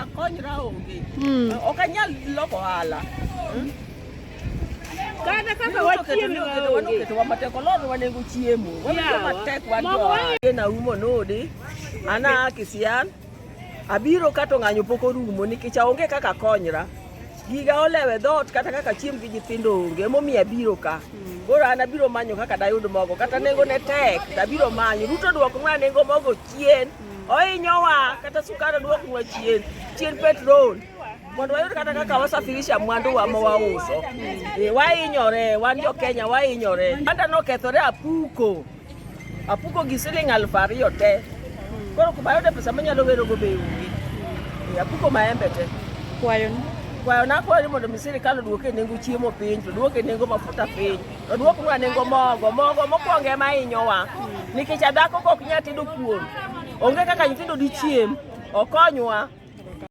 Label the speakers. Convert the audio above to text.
Speaker 1: Akonyra onge. Ok anyal loko ohala.
Speaker 2: Kata kaka wachiem waonge.
Speaker 1: Oketowa matek, olorwa nengo chiemo. Wawinjo
Speaker 2: Yawa.
Speaker 1: matek wan
Speaker 2: Mogo
Speaker 1: jo ohala. Naumo nodi, an aa Kisian, abiro ka to ng'anyo pok orumo nikech aonge kaka konyra. Giga olewo e dhoot kata kaka chiem gi nyithindo onge, emomiyo abiro ka. Koro an abiro manyo kaka dayud mogo, kata nengo ne tek, to abiro manyo. Ruto duoknwa nengo mogo chien, ohinyowa, kata sukari oduoknwa chien, chien petrol. Mondo wayud kata kaka wasafirisha mwanduwa ma wauso. Eh, wahinyore, wan jo Kenya wahinyore. Banda nokethore apuko. Apuko gi siling 2000 te. Koro kuma ayude pesa manyalo werogo be onge. Eh, apuko maembe te.
Speaker 3: Kwayoni.
Speaker 1: Kwayona akwayo ni mondo mi sirikal oduok e nengo chiemo piny, to oduok e nengo mafuta piny, to oduoknwa nengo mogo. Mogo mokwongo ema hinyowa. Nikech adhako ka ok nyal tedo kuon, onge kaka nyithindo dichiem. Okonywa.